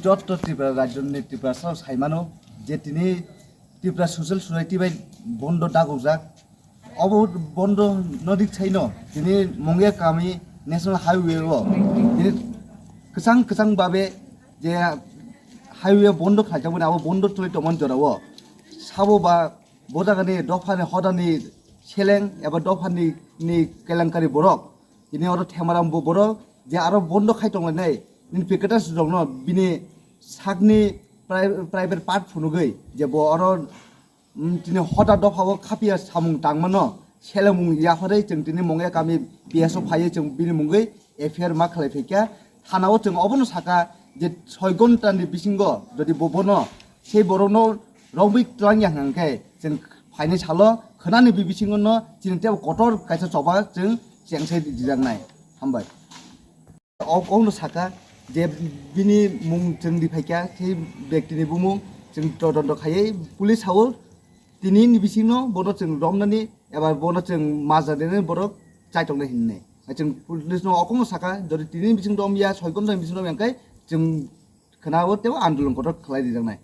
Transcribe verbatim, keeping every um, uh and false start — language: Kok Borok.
Jotto Tripura rajyoni Tiprasa saimano je tini Tripura Social Society bai bondo dagojak. Obo bondo no dik saino tini Mongia kami National Highway o tini kwchang kwchang babe je highway bondo khlaijakmani abo bondo tuli tongmani jorao sabo ba bo jagani dophani hodani seleng eba dophani ni kelenkari borok tini oro themaram bo borok je aro bondo khai tonglainai nini piketas rokno bini sakni pri-, private part phunugwi je bo oro, mm, tini hoda dophao khapia samung tangmano selemung yapharwi chwng tini Mongia kami P S o phaiwi chwng bini mungwi F I R ma khlai phaikha. Thanao chwng obono saka je soi ghonta ni bisingo jodi bo bono sei borokno romwi twlang ya hwnkhe chwng phaini salo khwnani bi bisingo no chini tebo kotor kaisa choba chwng chengsai dijaknai. Hambai. O kokno saka je bini mung chwng ri phaikha, sei bektini bumung chwng todonto khaiwi police sao tini ni bisingno bono chwng romnani eba bono chwng majra rinani borok chaitongnai hinwi. Chwng police no o kokno saka, jodi tini ni bising romya, soi ghonta ni bising romya hwnkhe chwng khwnao tebo andolon kotor khlai rijaknai.